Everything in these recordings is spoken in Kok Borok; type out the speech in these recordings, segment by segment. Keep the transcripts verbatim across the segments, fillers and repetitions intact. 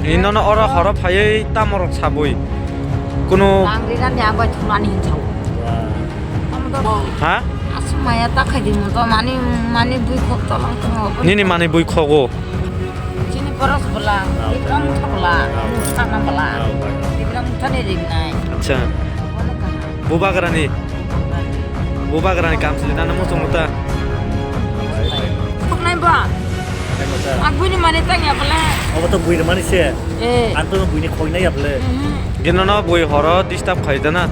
Inono oro horo phaiwi tamorok sabwi. Kunu Bangri rani abai thumani hinsao. Ha? Asmaya ta khaidi mo to mani, mani bui khok to lang tong. Nini mani bui khogo. Chini poros bela, Tipra mutha bela, mutha na bela. Tipra mutha ni ring nai. Acha. Bubagrani. Bubagrani kam sili nana muchung muta. Khoknai ba? Ang buini mani tang ya bela. Obo to buini mani se. Eh. Ang to buini khoknai ya bela. Gino no bui horo disturb khai dana.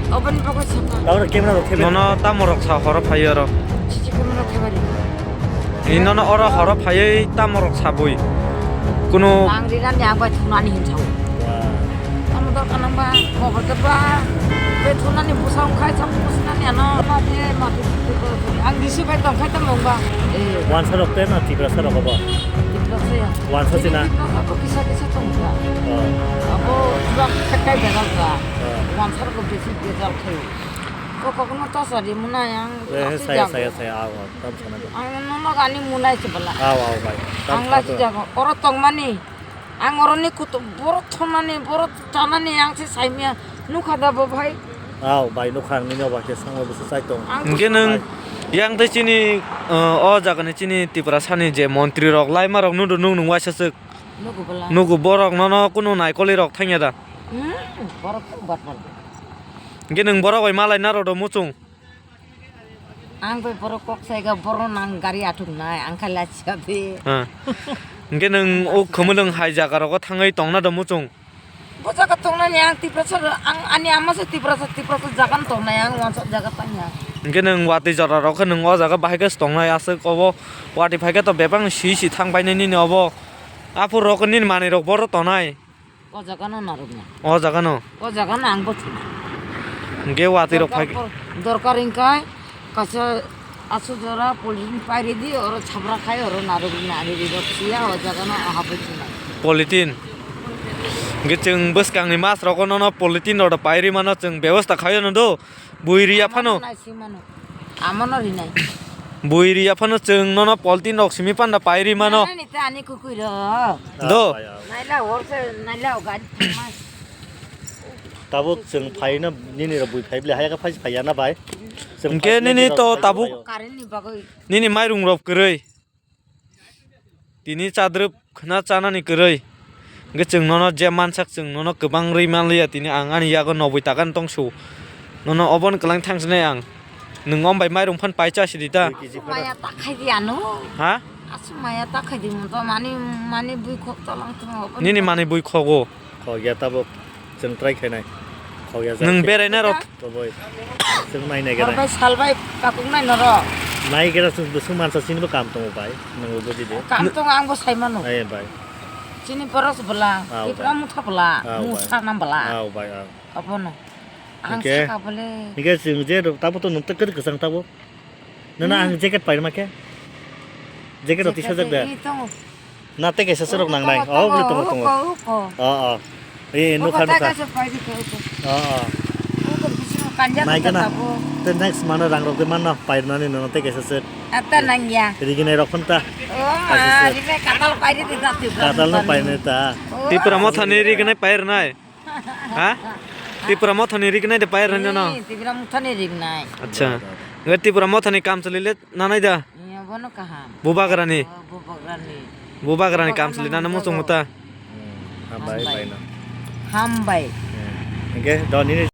Oboni bagwi sakha. Tamo camera rok thebe. Nono tamo rok sa horo phai oro. Sisi camera thebari. Inono oro horo phaiwi tamo rok sabwi. Kunu Bangri rani abai thumani hinsao. Tamo dor kanang ba, khobor de ba. Be thumani busa ongkhai, sam busa nani ano. Ma de, ma de, de, de, de. Ang disi bai tong khai tamo ba. Eh. Wansa rok te na Tiprasa rok obo? Tiprasa ya. Wansa sina. Tiprasa ko kisa kisa tong ba. Oh. Abo jua khatai begal ba. Oh. Wansa rok besi begal khai. Ko kokno ta sari muna yang. Eh, saya, saya, saya, aw, aw, tam sana. Ang nono gani munai se bala. Aw, aw, bai. Ang la si jago. Oro tongmani. Ang oroni kutu, borok thonani, borok tanani ang se saimia nukha da bo bhai. Aw, bai, nukha ang nini obo khe sangma bwswk chai tong. Ang Hwnkhe nwng yang tei chini, uh, o jagani chini Tiprasani je montri rok laima rok nudo nwng nwng waisa swk. Nugo bala. Nugo borok nono kunu naikolwi rok thangya da. Hmm, borok tong bat bat. Hwnkhe nwng borok bai malai na rw do muchung. Ang bai borok kok saiga borok nang gari athuk nai ang khai lachiya be. Ha. Hwnkhe nwng o khumulwng hai jaga rogo thangwi tongna do muchung. Bo jaga tongnani ang Tiprasa ang ani ama se Tiprasa Tiprasa jaga no tongnai ang wansa jaga tangya. Hwnkhe nwng watwi jora rok khe nwng o jaga bahai khe tongnai aswk obo watwi phai khe to bebak si si thang painai nini obo. Aphuru rok nini manwi rok boro tonai. O jaga no narwkna. O jaga no? O jaga no ang bo thina. Hwnkhe watwi rok phai. Dorkar, dorkar hwnkhe kaisa asu jora polythene pairidi, oro chhabra khai, oro narwkna, ari rirok siya, o jaga no habwi thina. Polythene? Hwnkhe chwng bwskangni mas rogo nono polythene rok pairwi mano, chwng bebosta khaio no do. Bui riya phano. Amono rinai. Bui riya phano chwng nono polythene rok simi panda pairwi mano. Nani ta ani kukui ro. Do. Naila hor se, naila o gari thangma. Tabuk chwng phaina nini rok bui phai bile haya ka phai phai ya na bai. Hwnkhe nini to tabuk. Current ni bagwi. Nini mairung rok kwrwi. Tini chadrwp khna chanani kwrwi. Hwnkhe chwng nono je mansak chwng nono kwbang rwi manliya tini ang ani yago nobwi taka tongsu. Nono obo ni kwlang thangsinai ang. Nwng om bai mairung phan pai chasidi ta. Maya ta khaidi ano. Ha? Asu maya ta khaidi mo to mani, mani bui khok tolang tong obo. Nini mani bui khogo. Khogya tabuk. Chwng try khainai. Khogya jai. Nwng beraina rok. Toboi. Chwng nai nai gera. Hor bai sal bai katung nai noro. Nai gera chwng bwswk mansa chini bo kam tongo bai. Nwng bo buji de. Kam tongo ang bo sai mano. Ai bai. Chini boros bwla, ah, Tipra bai. Mutha bwla, ah, bai. Mutha nam bwla. Ah, bai, ah. Abono. Ang okay. Saka bole. Hingke chwng je tabo to nwng kwrwi kwchang tabo. Nana ang jacket pairma khe? Jacket rok tisajak da? Jacket tongo. Na tei kaisa sorok nangnai. Tongo, oh, bole tongo, tongo, tongo. Tongo, tongo. Oh, oh. Eh, nukha, nukha. Kaisa pairi khe, tongo. Oh, oh. Tongo, bisingo kanjak. Nai khe na. Tongo. Te next mano rang rok de manna pairnani nono tei kaisa sir. Ata nangya. Riginai rok phun ta. Oh, kaisa sir. Rine katal pairi di ta Tipra. Katal no pairnai ta. Oh. Tipra Mothani riginai pairnai. Ha? Tipra Mothani rignai de pair nai no? Ni, Tipra Mothani rignai. Acha. Ngai Tipra Mothani kam chali le nanai da? Iya, bono kaham. Bubagrani. Oh, Bubagrani. Bubagrani kam chali nana muchung muta. Hmm, hambai, hambai. Bai no. Hambai. Hmm. Oke, doni.